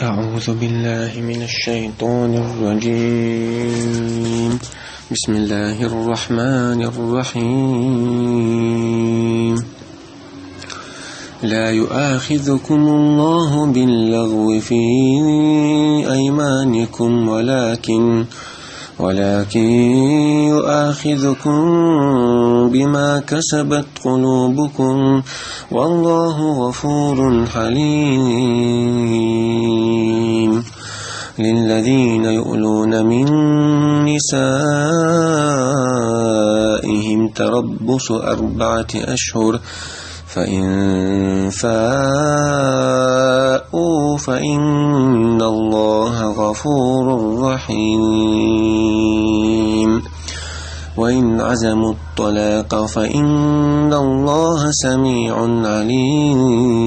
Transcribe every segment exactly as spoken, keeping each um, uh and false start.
أعوذ بالله من الشيطان الرجيم. بسم الله الرحمن الرحيم. لا يؤاخذكم الله باللغو في أيمانكم ولكن ولكن يؤاخذكم بما كسبت قلوبكم والله غفور حليم. للذين يؤلون من نسائهم تربص أربعة أشهر فإن فاءوا فإن الله غفور رحيم. وإن عزموا الطلاق فإن الله سميع عليم.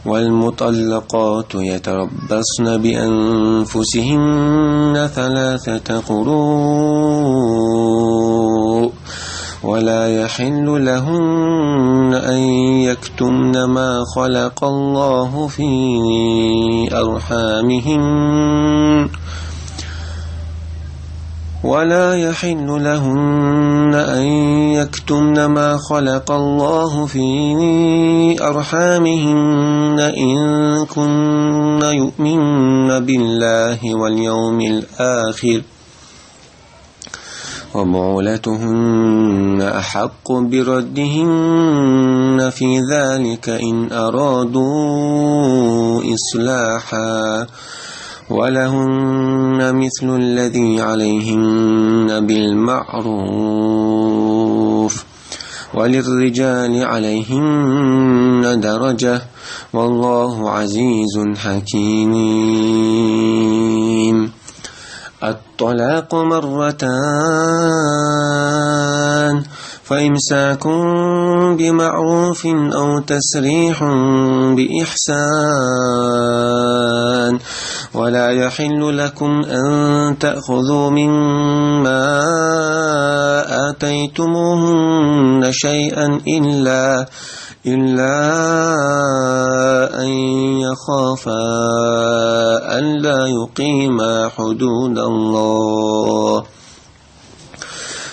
والمطلقات يتربصن بأنفسهن ثلاثة قروء ولا يحل لهن أن يكتمن ما خلق الله في أرحامهن ولا يحل لهن أن يكتمن ما خلق الله في أرحامهن إن كن يؤمن بالله واليوم الآخر وبعولتهن أحق بردهن في ذلك إن أرادوا إصلاحا ولهن مثل الذي عليهن بالمعروف وللرجال عليهن درجة والله عزيز حكيم. الطلاق مرتان فإمساك بمعروف أو تسريح بإحسان ولا يحل لكم أن تأخذوا مما آتيتموهن شيئا إلا إلا أن يخافا ألا يقيما حدود الله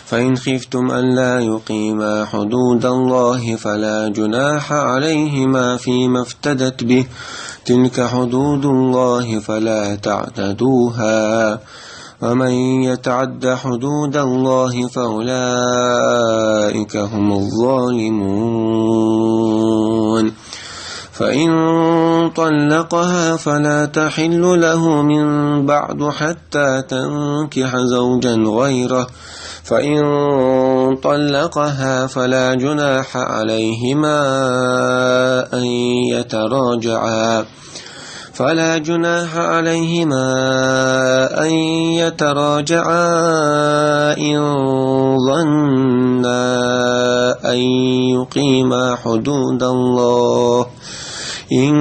فإن خفتم ألا يقيما حدود الله فلا جناح عليهما فيما افتدت به تلك حدود الله فلا تعتدوها ومن يتعد حدود الله فأولئك هم الظالمون فإن طلقها فلا تحل له من بعد حتى تنكح زوجا غيره فإن طلقها فلا جناح عليهما أن يتراجعا فلا جناح عليهما أن يتراجعا إن ظنا أن يقيما حدود الله إن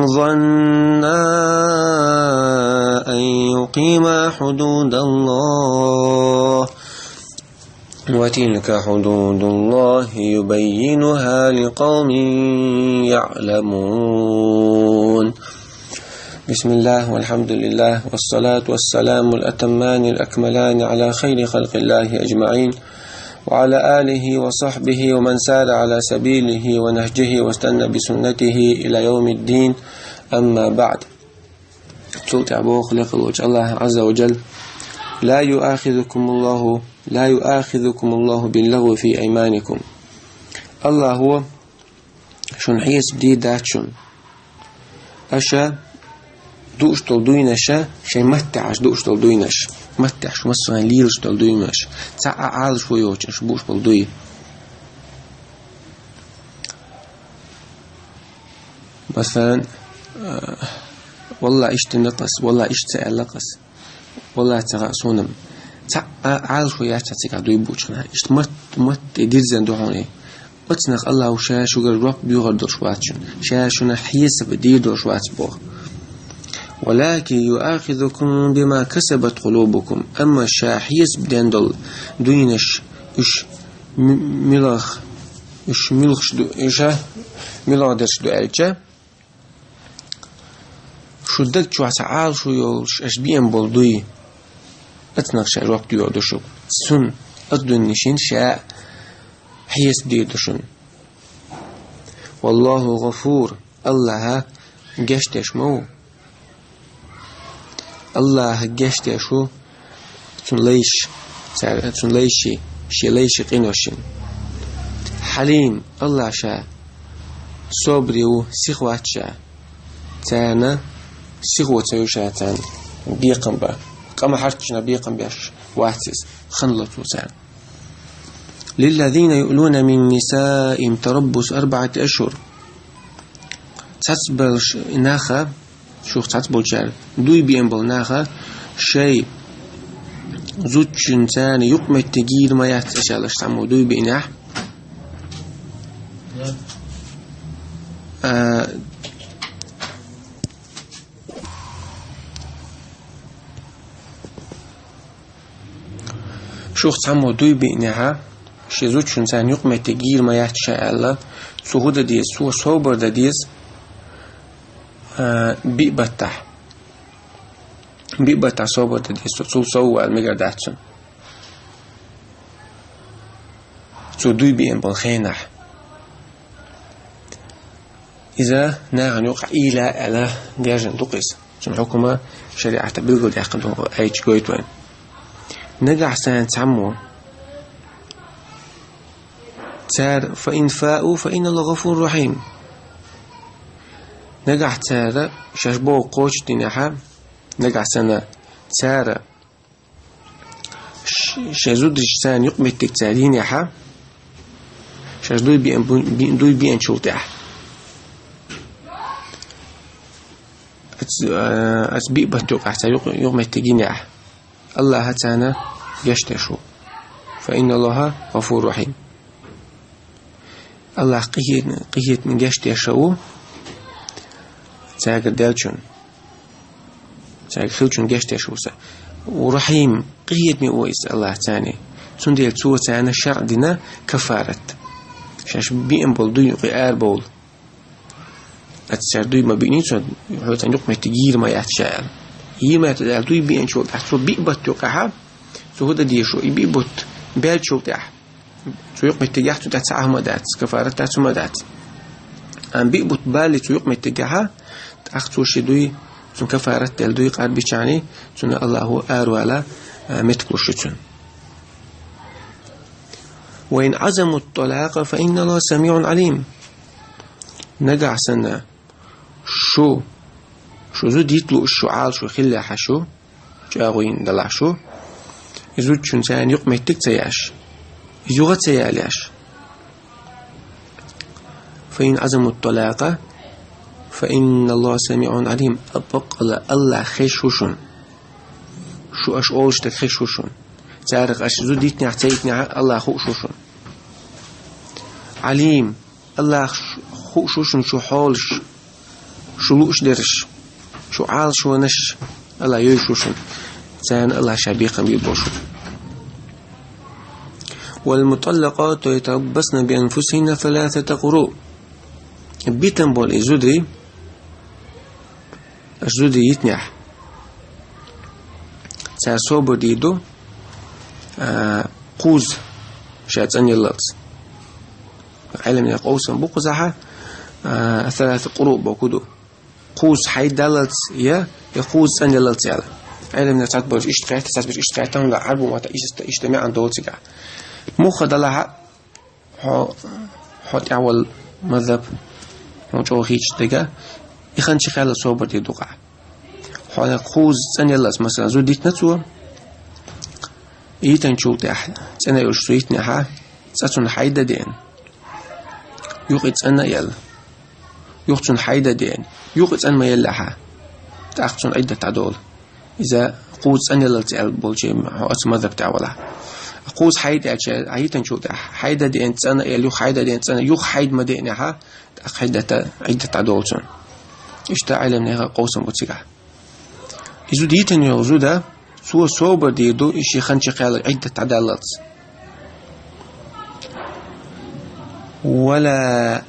ظنا أن يقيما حدود الله وتلك حدود الله يبينها لقوم يعلمون بسم الله والحمد لله والصلاة والسلام الأتمان الأكملان على خير خلق الله أجمعين وعلى آله وصحبه ومن سار على سبيله ونهجه واستنى بسنته إلى يوم الدين أما بعد. Цул тӀаьхьа боху лекха волчу Аллаха Азза ва Джалла: لا يؤاخذكم الله لا يؤاخذكم الله باللغو في أيمانكم. Аллахо шуна хьесап дийр дац шуна. Аша дууш долу дуйнаша, шайн маттехь аша дууш долу дуйнаш, маттехь шу массо а лелаш долу дуйнаш, цхьа а Ӏалашо йоцуш аша бууш болу дуй. Масалан, а, валла иштта дина ас, валла иштта ца аьлла ас, валла ца хаьа суна. Цхьа а Ӏалашо яц цигахь дуй буучу хенахь. Иштта матт, матт тӀе дирзина ду хьуна и. Оцунах Аллахо ша шуьгара жоп доьхур долуш вац шуна. Ша шуна хьесап дийр долуш вац боху. ولكن يؤاخذكم بما كسبت قلوبكم. Амма ша хьесап дина долу дуйнаш, уьш м-, милах, уьш муьлхаш ду, уьш а муьлха дерш ду аьлча, Шу даг чохь ца Ӏалашо йолуш аша биъна болу дуй, ацанах ша жоп доьхур ду шуьга. Цунна ацадуьнна шина ша хьесап дийр ду шуна. Валлаху гӀафур, Аллаха гечдеш ма ву. Аллаха гечдеш ву цуьнан лайш, цара, цуьнан лайший, шен лайший къиношна. Хьалим, Аллаха ша собаре ву, сиха вац ша. Царна сихо ца йо ша царна бекхам бан. Къа ма хьаьрччина бекхам беш вац иза. Хан ло цо царна. للذين يؤلون من نسائهم تربص أربعة أشهر. Цхьацболчу наха, шух цхьацболчара, дуй биъна болу наха, шайн зудчуьнца юкъаметтиг йийр ма яц аша аьлла, цхьаммо дуй биънехь. А, Шух цхьаммо дуй биънехь, шен зудчуьнца юкъаметтиг йийр ма яц ша аьлла, цо хӀун дан деза, цо собар дан деза, а, биъ баттахь. Биъ баттахь собар дан деза, цо цул сов вала мегар дац цунна. Цо дуй биъна болу хенахь. Иза нахана юкъахь ийла аьлла герзина ду-кх иза. Цуьнан хьукма шариӀатехь билгалдаьккхина ду, айча гойту вайн. Нагахь санна цхьаммо, цара, فإن فاءوا فإن الله غفور رحيم. Нагахь цара шаьш боху кхочушдинехь, нагахь санна цара ш-, шайн зудчуьнца юкъаметтиг цара йинехь, шаьш дуй биъна, бу-, би-, дуй биъначул тӀаьхьа. Ац-, а, аца биъ баттахь юкъахь цара юкъ-, юкъаметтиг йинехь, Аллаха царна гечдеш ву. فإن الله غفور رحيم. Аллах къинхетам-, къинхетам гечдеш ву цаьргара даьллачунна. Цаьрга хиллачунна гечдеш ву иза. Ва Рахьим, къинхетаме ву иза Аллах царна. Цундела цо царна шарӀ дина каффарат. Шаьш биъна болу дуй юкъа арабовла. Аца цара дуй ма биъний цо, хьо царна юкъаметтиг йийр ма яц ша аьлла. Йийр ма яц аьлла дуй биъначул тӀаьхьа, цо биъ бутт юкъахь, цо хӀун дан деза, и биъ бутт баьллачул тӀаьхьа. Цу юкъаметтигехь цу тӀехь цхьа а хӀума дац, каффарат дац, хӀума дац. Амма биъ бутт балале цу юкъаметтигехь, тӀаккха цо ши дуй, цунна каффарат делла дуй къарбичахьана, цунна Аллахо аравала, а, меттиг луш ю цунна. وإن عزموا الطلاق فإن الله سميع عليم. Нагахь санна шу, шу зуда йита лууш шу Ӏалашо хиллехь шу, чӀагӀо йина далахь шу, и зудчуьнца юкъаметтиг ца еш, юха ца ялеш. فإن عزموا الطلاق فإن الله سميع عليم. Баккъалла Аллах хезаш ву шуна. Шу аша олуш дерг хезаш ву шуна. Царах аша зуда йитинехь, ца йитинехь Аллах хууш ву шуна. Ӏалим, Аллах ш-, хууш ву шуна шу хьолаш, шу лууш дерш, шу Ӏалашонаш, Аллах йойуш ву шуна. Царна Аллах ша бекхам бийр болуш ву. والمطلقات يتربصن بأنفسهن ثلاثة قروء. Битина болу и зударий, аша зуда йитинехь, цара собар дийр ду, а, кхузза ша цӀанъяллалц. Ӏеламнехан къовсам бу кхузахь, а, ثلاثة قروء бохург ду. Кхузза хьайдаллалц я, я кхузза цӀанъяллалц аьлла. Ӏеламнех цхьаберш иштта гӀерта, цхьаберш иштта гӀерта, хӀунда аьлча Ӏарбойн маттахь иштта, иштта маьӀна долу цигахь. Муха делахь а, хьо, хьо тӀаьхьавала мазхӀаб, хьуна чӀогӀа хийцачу дерг, и хан чу кхаьлла собар дийр ду-кх ахь. Хьо кхузза цӀанъяллалц, масала, зуда йитина цо, йитинчул тӀаьхьа, цӀена йолуш цо йитинехь, цкъа цунна хьайда деана. Юха и цӀанъяла. Юха цунна хьайда деана. Юха и цӀан ма еллехь, тӀаккха цунна Ӏиддат дӀадолу. Иза кхузза цӀанъяллалц аьлла болчийн хьо оцу мазхӀаб тӀехь валахь. Кхузза хьайда аьлча, хьан йитинчул тӀаьхьа хьайда деана, цӀанъяла, юха хьайда деана, цӀана, юха хьайда ма деанехь, тӀаккха Ӏиддат, Ӏиддат дӀадолу цунна. Иштта Ӏеламнехан къовсам бу цигахь. И зуда йитина йолу зуда, цо собар дийр ду, и шен хан чу кхаьлла Ӏиддат дӀадаллалц. ولا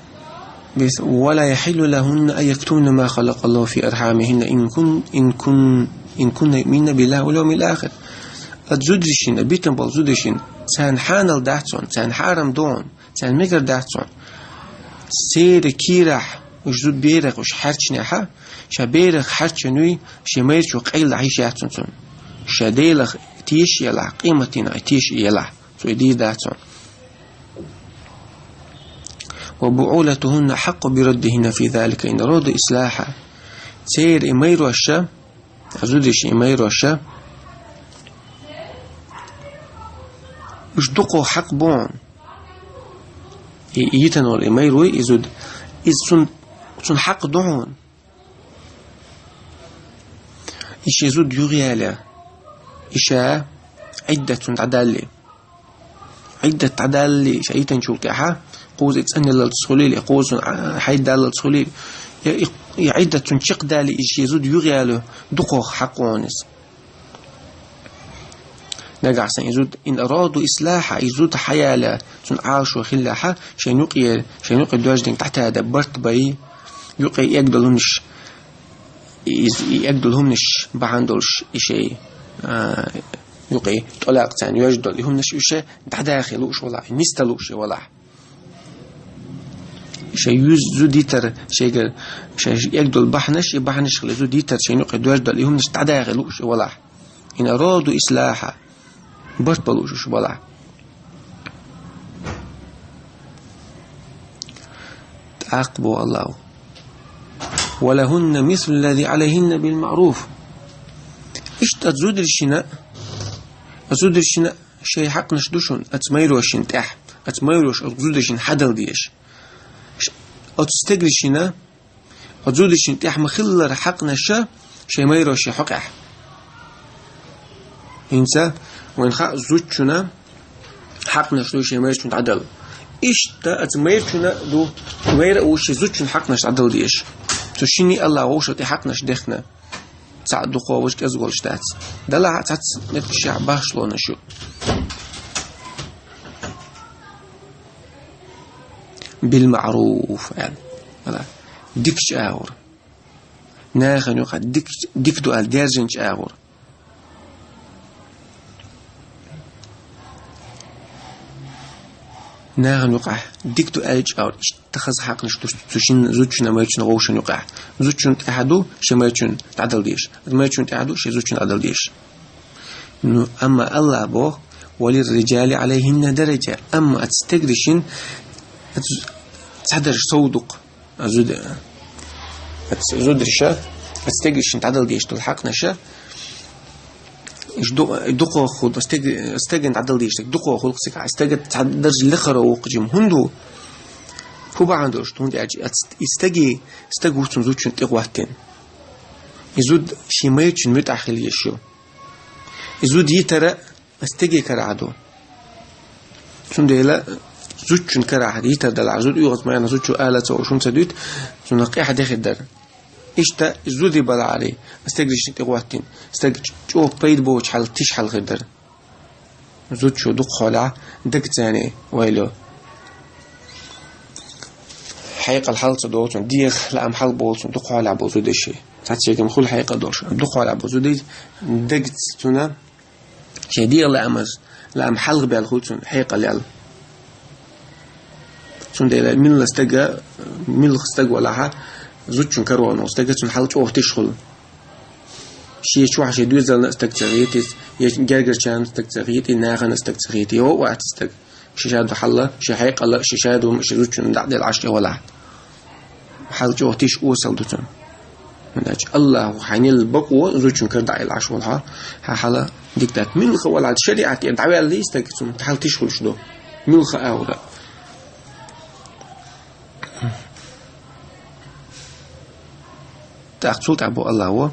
Бес, «ولا يحل لهن أن يكتمن ما خلق الله في أرحامهن إن كن، إن كن، إن كن يؤمن بالله واليوم الآخر». Оцу зударшна, битина болу зударшна, царна хьанал дац хьуна, царна хьарам ду хьуна, царна мегар дац хьуна. Церан кийрахь, уьш зуда берах уьш хьаьрчинехь, ша берах хьаьрчина юй, шен майрачо къайладахьа йиш яц хьуна цунна. Ша Делах тешаш елахь, къематдийнах тешаш елахь, цо и дийр дац хьуна. «وبعولتهن أحق بردهن في ذلك إن أرادوا إصلاحا». Церан и майроша, зударшна и майроша, уьш дукхох хьакъ бу хьуна. И йитина волу и майра вуй, и зуда. Иза цунна, цунна хьакъ ду хьуна. И шен зуда юхаяле, и ша Ӏиддат цунна дӀадалале. Ӏиддат дӀадалале, ша йитинчул тӀаьхьа, кхуза и цӀанъяллалц хуьлийла, кхуза цунна, а, хьайдаллалц хуьлийла, я и, и Ӏиддат цунна чекхдалале, и шен зуда юхаяло, дукхох хьакъ ву хьуна иза. Нагахь санна и зуда, «إن أرادوا إصلاحا», и зуда хьаяле, цунна Ӏалашо хиллехь, шайна юкъера, шайна юкъе доьжна дерг дӀатада, барт бай, юкъе эгна долу хӀуманаш, и, и, и эгна долу хӀуманаш бахьана долуш, и шайн, а, юкъе тӀолакъ царна йоьжна долу и хӀуманаш уьш дӀадахийта лууш валахь, нисдан лууш и валахь. Шайн юьзза зуда йитар, шайгара, шайн эгна долу бахьанаш, и бахьанаш хилла зуда йитар, шайна юкъе доьжна долу и хӀуманаш дӀадахийта лууш и валахь. «إن أرادوا إصلاحا». Барт бан лууш уьш валахь. ТӀаккха боху Аллахо: «ولهن مثل الذي عليهن بالمعروف». Иштта оцу зударшна, оцу зударшна шайн хьакънаш ду шуна, оцу майрошна тӀехь, оцу майроша оцу зударшна хьадала дезаш. Ш-, оцу стегаршна, оцу зударшна тӀехь ма-хиллара хьакънаша шайн майрошна хьокъехь. ХӀинца вайна хаьа зудчунна хьакънаш ду шен майрачунна дӀадала. Иштта оцу майрачунна ду, майра а ву шен зудчунна хьакънаш дӀадала дезаш. Цу шинна Аллахо вовшах тӀе хьакънаш дехна. Цхьаъ дукхох, важа кӀезиг волуш дац. Делахь а цхьацца меттигашкахь бахьаш лонаш ю. «بالمعروف», аьлла. Дикачу агӀор. Нахана юкъахь дик-, дика ду аьлла даьржинчу агӀор. Нахана юкъахь дика ду аьллачу агӀор, иштта хаза хьакънаш ду цу шинна, зудчунна, майрачунна, вовшашна юкъахь. Зудчунна тӀехь ду шен майрачунна дӀадала дезаш. Майрачунна тӀехь ду шен зудчунна дӀадала дезаш. Ну, амма Аллахо боху: «وللرجال عليهن درجة». Амма оцу стегаршна цхьа даржа сов ду-кх. Зуда-, оцу зударша, оцу стегаршна дӀадала дезаш долу хьакънаша, уьш ду-, дукхох хуьлу, стег-, стеган дӀадала дезаш стаг дукхох хуьлу-кх цигахь. Стеган цхьа даржа лекхаро ву-кх жима. ХӀунда ву? ХӀун бахьана долуш ду? ХӀунда аьлча оцу и стеге, стаг ву цунна зудчунна тӀе гӀоттина. И зуда шен майрачунна муьтӀахь хила езаш ю. И зуда йитар а стеге карахь ду. Цундела зудчун карахь йитар далахь, зуда оьгӀаз ма яхна, зудчо ала ца волуш хӀума ца дуьту, цунах къаьхьа де хир дара. Иштта зуда балахьара, стегаршна тӀе гӀоттина, стаг чӀогӀа пайда боцучу хьал, тиша хьал хир дара. Зудчо дукха хьолахь дагца ойла йо. Хьекъал хьал ца долу цунна, дегӀах лаам хьал болу цунна дукха хьолахь болу зудаш. Цхьацца ерриг хуьлу хьекъал долуш, дукха хьолахь болу зудаш дагца цунна шен дегӀан лаамаш, лаам хьалхабаьлла хуьлу цунна хьекъал ял. Цундела милла стага, милла стаг валахь а, зудчун карор волу стага цунна хьал чӀогӀа тиша хуьлу. Шен чохь шен доьзална а стаг ца хетий, я гергарчарна а стаг ца хетий, нахана а стаг ца хетий, йо вац стаг. Ши ша ду хьал, ши хьекъал, ши ша ду, ши зудчунна дӀа а делла Ӏаш тӀе валахь. Хьал чӀогӀа тиша, осал ду цунна. ХӀунда аьлча Аллахо хьайна елла бакъо зудчун кара дӀа а елла Ӏаш волу хьо, хьан хьал дика дац. Муьлхха валахь, шариӀат тӀера дӀаваьлла стаг, цунна хьал тиша хуьлуш ду. Муьлхха а вара. ТӀаккха цул тӀаьхьа боху Аллахо: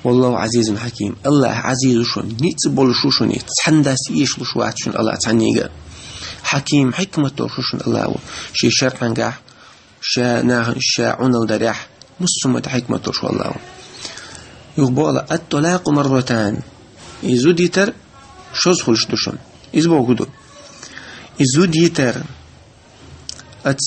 «والله عزيز حكيم». Аллах Ӏазиз ву шуна, ницкъ болуш ву шуна, цхьанна дас эшалуш вац шуна Аллах цхьаннега. Хьаким, хьикмат долуш ву шуна Аллахо, шен шарӀангахь, ша нахана, ша Ӏуналла дарехь, массо а хьикмат долуш ву Аллахо. Юха боху Аллахо: «الطلاق مرتان». И зуда йитар шозза хуьлуш ду шуна. Иза бохург ду. И зуда йитар Ац,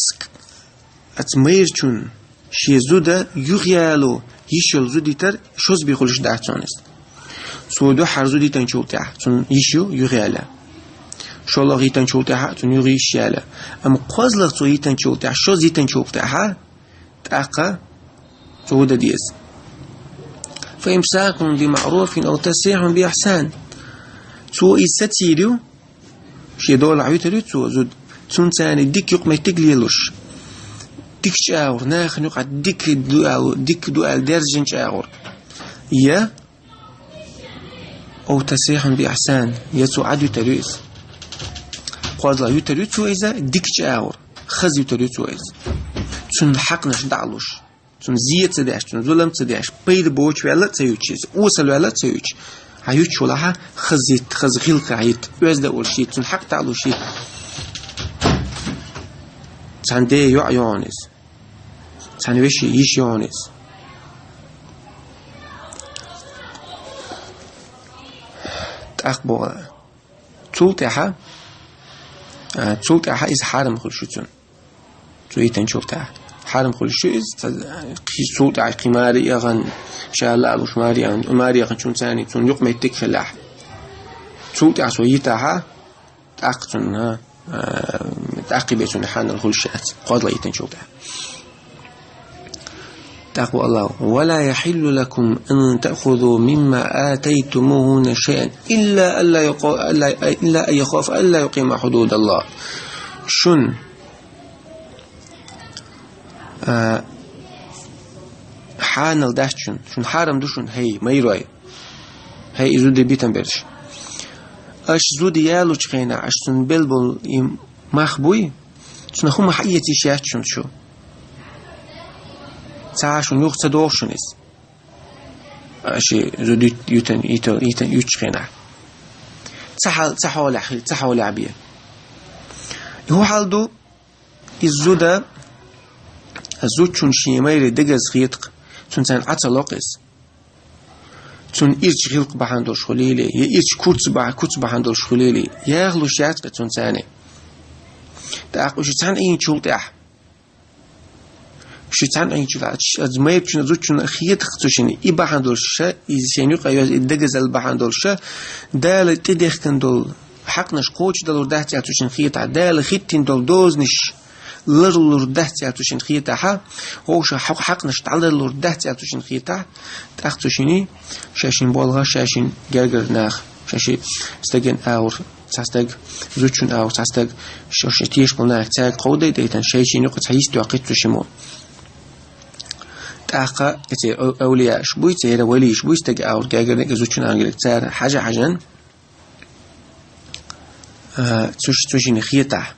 ац майрачун шен зуда юхаяло, йиш йола зуда йитар шозза бе хулаш дац цунна из. Цо дуьххьара зуда йитанчул тӀехьа цун йиш ю юхаяьлла. ШоллагӀа йитанчул тӀехьа цун юха йиш яьлла. Амма кхозлагӀа цо йитанчул тӀехьа, шозза йитанчул тӀехьа, тӀаккха цо дан деза. فإمساك بمعروف أو تسريح بإحسان. Цо из сацийр ю, шен долахь юьтар ю цо зуда. Цунца цхьана дика юкъаметтиг лелош. Дика чӀагӀар, нахана юкъа дика ду аьлла, дика ду аьлла дерзача чӀагӀар. Я أو تسريح بإحسان, я цо Ӏад юьтар ю из. КхозлагӀа юьтар ю цо из, дика чӀагӀар, хаза юьтар ю цо из. Цун хьакъаш дӀа а луш. Цунна зе ца деш, цунна зулам ца деш, пайда боацаш ваьлла а ца юьтуш из, осал ваьлла а ца юьтуш. Хьа юьтуш валахь, хаза йита, хаза гӀиллакх йита, оьзда а волуш йита, цунна хьакъ дӀа а луш йита. Цхьана ден йоӀ йогӀу из. Цхьана вешин йиш йогӀу из. ТӀаккха боху. Цул тӀаьхьа, а, цул тӀаьхьа иза хьарам хуьлуш ю цунна. Цо йитанчул тӀаьхьа. Хьарам хуьлуш ю иза, ца-, кхи-, цул тӀаьхьа кхин маре яхана, ша лаалуш маре яхана, маре яханчунца цхьана цунна юкъаметтиг хилахь. Цул тӀаьхьа цо йитахь, тӀаккха цунна, а, тӀаккха бен цунна хьанал хуьлуш яц, кхозлагӀа йитанчул тӀаьхьа. ТӀаккха АллахӀа: ولا يحل لكم أن تأخذوا مما آتيتموهن شيئا إلا ألا يقو-، ألا، إلا أن يخاف ألا يقيم حدود الله. Шун, а, хьанал дац шун, шун хьарам ду шун, хӀей, майрой, хӀей, и зуда битам берш. Аша зуда ялучу хенахь, аша цунна белла болу и мах буй, цунах хӀума хьаэца йиш яц шуна шу. Цхьа шуна юха ца догӀу шуна иза. Аша зуда ют-, ютан, йита-, йита-, ютчу хенахь. Ца хьал-, ца хьолехь хила, ца хьолехь бен. И хӀун хьал ду? Иза зуда, зудчун шен майре дегаза хетакх, цунна царна Ӏа ца локх иза. Цунна ирча гӀиллакх бахьана долуш хуьлийла, я ирча куц бахьа-, куц бахьана долуш хуьлийла, яхалуш яц-кх цунна царна. ТӀаккха уьш цхьаьна Ӏийначул тӀаьхьа. Уьш цхьаьна Ӏийначул тӀаьхьа, аз майрачунна, зудчунна хетакх цу шинна, и бахьана долуш ша, иза шен юкъа йоьзна, и дегазал бахьана долуш ша, Дала тӀедехкина долу хьакънаш кхочушдалур дац аьлла цу шинна хетахь, Дала хӀиттина долу дозанаш ларлур дац аьлла цу шинна хетахь, вовшах хьакъ-, хьакънаш дӀаларлур дац аьлла цу шинна хетахь, тӀаккха цу шинна шаьшшинна болх, шаьшшинна гергара нах, шаьшшинна стеган агӀор цхьа стаг, зудчун агӀор цхьа стаг, шаьш тешаш болу нах цаьрга кховдайдайтан, шаьшшинна юкъа цхьа йист йоккхуьйту цу шинна. ТӀаккха и церан ав-, авлияаш буй, церан валийш буй, стеган агӀор гергара, и зудчун агӀор гергара, цара хьажа-хьажан, а, цу ш-, цу шинна хетахь.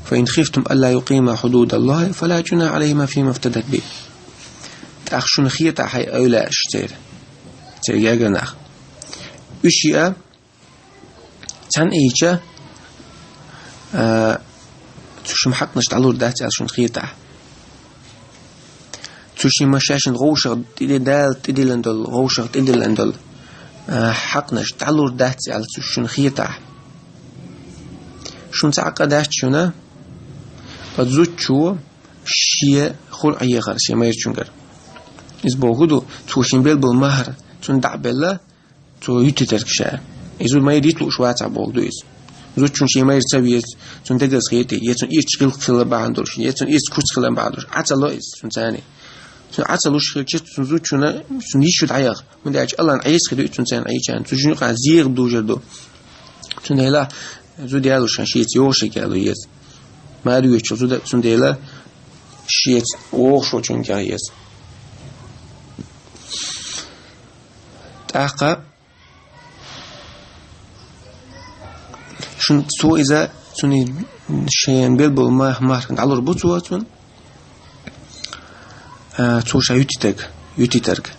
فإن خفتم ألا يقيما حدود الله فلا جناح عليهما فيما افتدت به. ТӀаккха шуна хетахь, хӀей авлияаш церан, церан гергара нах. Уьш а цхьаьна Ӏийча, а, цу шинна хьакънаш дӀалур дац аьлла шуна хетахь. Цу шинна ма шаьшшинна вовшах тӀе-, Дала тӀедиллина долу, вовшах тӀедиллина долу, а, хьакънаш дӀалур дац аьлла цу шинна хетахь. Шуна цхьа а къа дац шуна, оцу зудчо шен хӀур Ӏехар шен майрачуьнгара. Иза бохург ду, цо шен белла болу махьар цунна дӀа а белла, цо юьтийтарг ша. Иза майра йита лууш вацахь бохург ду иза. Зудчун шен майра ца веза, цунна дегаза хетий, я цунна ирча гӀиллакх хилар бахьана долуш, я цунна ирча куц хилар бахьана долуш, Ӏа ца ло иза цунна царна. Цунна Ӏа ца луш хилча, цунна зудчунна, цунна йиш ю дӀаяха. ХӀунда аьлча Аллахьна Ӏеса хир ду иза цунна царна Ӏийча, цу шинна юкъа зегӀа дужур ду. Цундела зуда ялош хан шеца йогӀуш ерг яло еза. Мара воьдучу зуда цундела шеца вогӀуш волчуьнга еза. ТӀаккха шуна цо иза, цуьнан шен белла болу мах-, махьар дӀалур бу цо цунна. А, цо ша юьтийтарг, юьтийтарг.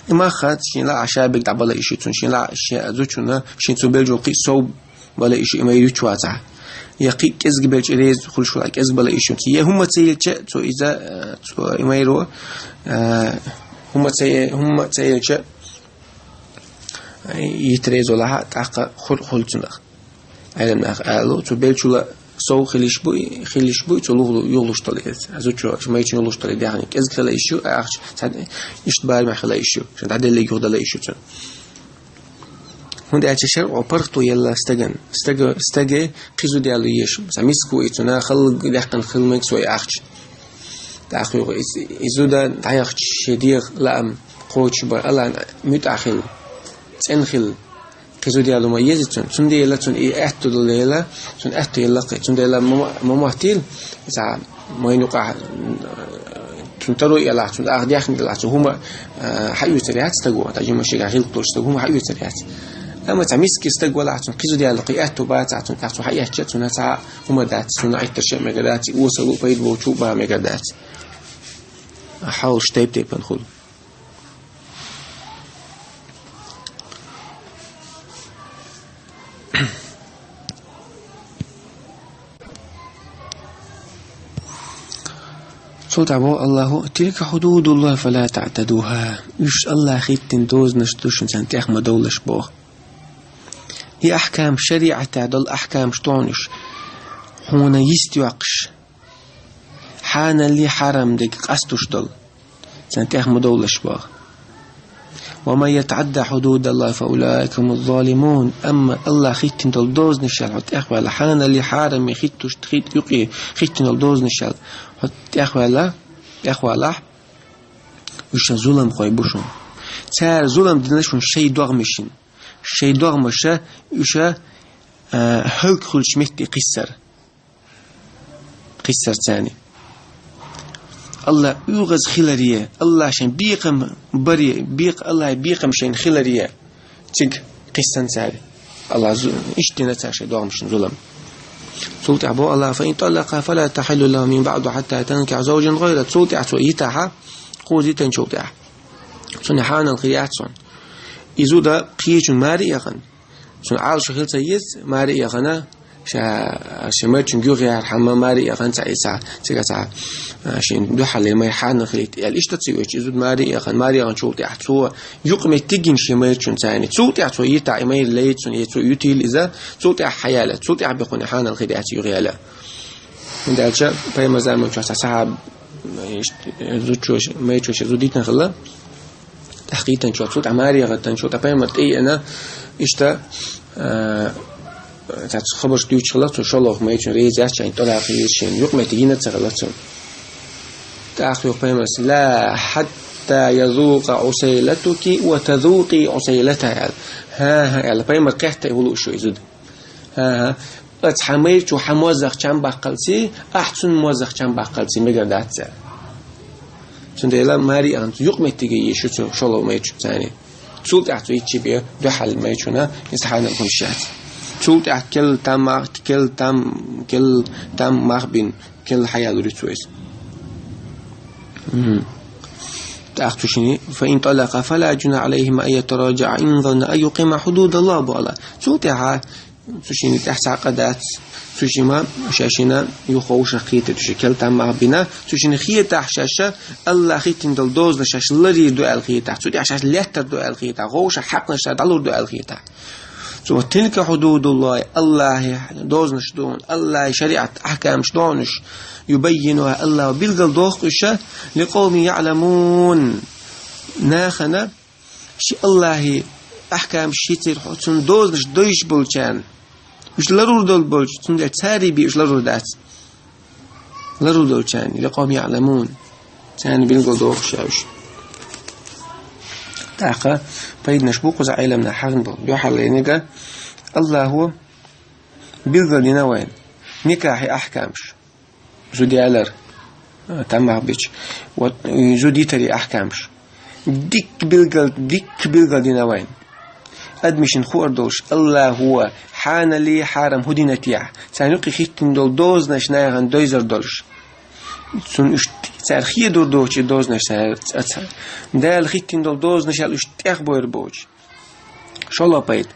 И мах а шен лаахь ша берг дӀабала йиш ю цунна, шен лаахь шен зудчунна, шен цо беллачул кхин а сов бала йиш ю, и майра юьтуш вацахь. Я кхин а кӀезиг белча реза хуьлуш валахь, кӀезиг бала йиш ю цунна. Я хӀума ца елча, цо иза, а, цо и майро, а, хӀума ца е-, хӀума ца елча, йита реза валахь, тӀаккха хӀур хуьлу цунах. Ӏеламнаха аьлла, цо беллачул а Цо хилиш бу, хилиш бу, цо лугу-, югълуш тала эц. Азу чо, ши майчин югълуш тала дяхни. КӀезиг хила ишшу, ахч, цад, ишт бар ма хила ишшу. Шан даделли югъдала ишшу цун. Хунда ача шар о пархту елла стаган. Стага, стаге хизу дялу еш. Са миску и цуна хал дяхкан хилмек сой ахч. Таху из, изуда даяхч шедир лаам, коч ба алан мют ахил. Цен хил. Хизу дялу ма ези цун. Цун дела цун и атту дела, цун атту елла кхи. Цун дела мама, мама тил, за майнука, цун тару яла, цун ах дяхни дела, цун хума, э, хаю царяц тагу, та жима шига хил клуш тагу, хума хаю царяц. Ама ца миски стагу ла, цун хизу дялу кхи атту ба, ца цун, ца цун хаяч, цун ца хума дац, цун айтар ше мега дац, уса лу пайд бо чу ба мега дац. Хал штейп тейпан хул. Цул тӀа бо Аллаху: «Тилка худудуллахи фала таътадуха». Уж Аллах хиттин дознаш ду, шун цан тӀех ма довлаш бо. И ахкам шариата дол ахкам штонуш. Хуна йист йоаккхаш. Хьанали хьарам дег къастуш дол. Цан тӀех ма довлаш бо. «Ва ман ятаъадда худудаллахи фа улаика хумуз залимун». Амма Аллах хиттин дол дознаш ял хьо тӀех вала, хьанали хьарами хиттуш, хит юкъи хиттин дол дознаш ял хьо тӀех вала, тӀех вала, уша зулам хой бушун. Цар зулам динаш шун шей догмишин. Шей догмаша уша, а, хьалк хулч метти кхиссар. Кхиссар цани. Аллах угъаз хиларие, Аллах шен бикъам бари, бикъ-, Аллах бикъам шен хиларие. Циг кхиссан цари. Аллах зу-, иштина цар шей догмшин зулам. Цул тӀа бо Аллах: «Фа ин талака фала тахиллу лаху мин баъду хатта танкиха завжан гъайра». Цул тӀа цо йитаха, кхуз йитан цул тӀа. Цуни хьанал хияц сон. Изуда кхичун мари яхан. Цун Ӏалша хилца йиз, мари яхана, ша, ша майчун гюгъяр, хьама мари яхан ца иса, цига ца, а, шин духьале май хьана хилит. Ял ишта ци веч, изуд мари яхан, мари яхан чул тӀа цо, юкъ меттигин ши майчун цани. Цул тӀа цо йита, и май лейцун, е цо ютил иза, цул тӀа хаяла, цул тӀа бихуни хьанал хидяц югъяла. Дальше, пайма заман часа сахаб, ишт, зучош, майчош, зудитан хила. Тахкъитан чула, цул тӀа мари гъаттан чула, тӀа пайма тӀейна, ишта, а, тац хабарш дючхала, цу шолох майчун рейз яц, чайн тӀалакъ йиш шин, юкъ мети гина цагала цун. ТӀахю пайма с-, «Ла хатта язука усайлатуки ва тазуки усайлата», ял. Ха, ха, ял, пайма къехтай хулу шу изуд. Аха. Ац хьамайчу хьамозах чам баккалци, ахцун мозах чам баккалци мега даца. Цундела мари анц юкъ меттиге ешуцу шоло майчу цани. Цул тӀа цу ичи бе духьал майчуна, ис ханал хуншац. Цул тӀа кел тамах, кел там, кел там мах бин, кел хаял рицуэс. Мгм. ТӀахцушини, «Фа ин талака фала жуна алейхима ан ятараджа ин занна ан юкъима худудаллах», бу Аллах. Цул тӀа Цу шин тӀехь цхьа къа дац, цу шима шашина юха вовшах кхета, цу ши кел таммах бина, цу шин хетахь шаша, Аллах хиттин дол дозна шаш ларир ду аьл хетахь, цу тӀехь шаш леттар ду аьл хетахь, вовшах хьакъна ша далур ду аьл хетахь. Цу тилка худудуллахи, Аллахи дознаш дон, Аллахи шариат ахкамш донуш, юбаййинуха, Аллах билгал дохкуша, ликъовми яъламун. Нахана, Ши Аллахи ахкам шицир хо цун дозаш дойш болчан. Уж ларур дол болч, цун де цари би уж ларур дац. Ларур долчан, или къом яъламун. Цан билгал дохуш явш. Таха пайднаш бу куза айлам на хагн бу. Ду халленига Аллаху билгал дина вайн. Никахи ахкамш. Зудялар, а, тамах бич. Вот, э, зудитари ахкамш. Дик билгал, дик билгал дина вайн. Адмишин хуар долш, Аллаху, ханали харам худинатия. Цан юкъи хиттин дол дознаш наган дойзар долш. Цун уш цар хия дур дочи дознаш цар, цар. Дал хиттин дол дознаш ал уш тях бойр боч. Шолопайт.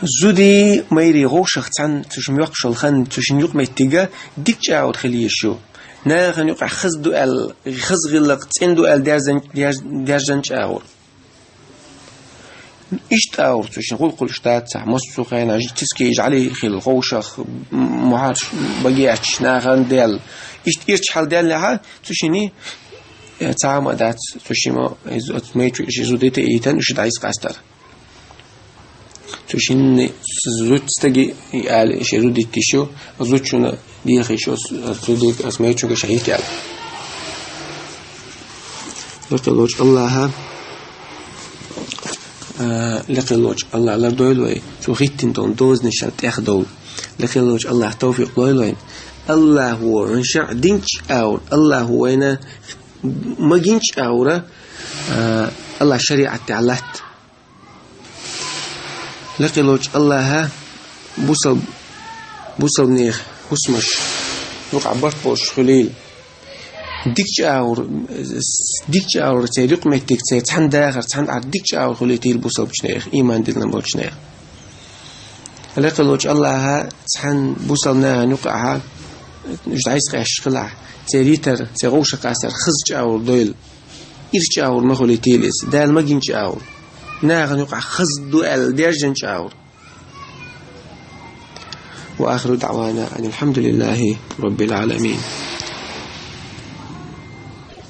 Зуди майри гъошах цан цушим йокъ шолхан цушин юкъ меттига дик чагъур хилиешу. Нахан юкъа хыз дуал, хыз гъиллак цин дуал дярзан, дярз-, дярзан чагъур. Иштта аур цу шин гӀулакхаш дац цхьа, массо а хенахь, тиски жӀали хила, ховшах, мухьарш багечаш, нахана дел. Иштта ирча хьал деллехьа, цу шиний, э, цхьа а ма дац, цу шима, из, оц майчу, ши зудита ийтан, уьш дӀайса къастар. Цу шинна зуд стаги, али, ши зудита ишу, зудчуна дехийшу, зудик, ас майчуга шахьийт ял. Лекхелочу Аллаха, а, лекхелочу Аллаха лардойла вай, цу хӀиттина долу дозанашна тӀехдовла. Лекхелочу Аллаха тавфикъ лойла вайн. Аллахо вайн шарӀ динчу аур, Аллахо вайна магинчу аура, а, Аллах шариӀат тӀехь латта. Лекхелочу Аллаха бусал-, бусалнех хӀусамаш юкъахь барт болуш хуьлийла. Дикачу агӀор, дикачу агӀор церан юкъаметтиг, церан цхьаьна дахар, цхьаьна Ӏар дикачу агӀор хуьлийтийла бусалбачу нехан, ийман диллина болчу нехан. Лекхелочу Аллаха цхьаьна бусалнахана юкъахьа уьш дӀайса къаьсташ хилахь, церан йитар, церан гӀовшахкъастар хазачу агӀор дойла. Ирчу агӀор ма хуьлийтийла иза, Дала магинчу агӀор. Нахана юкъахь хаза ду аьлла, дежанчу агӀор. وآخر دعوانا أن الحمد لله رب العالمين.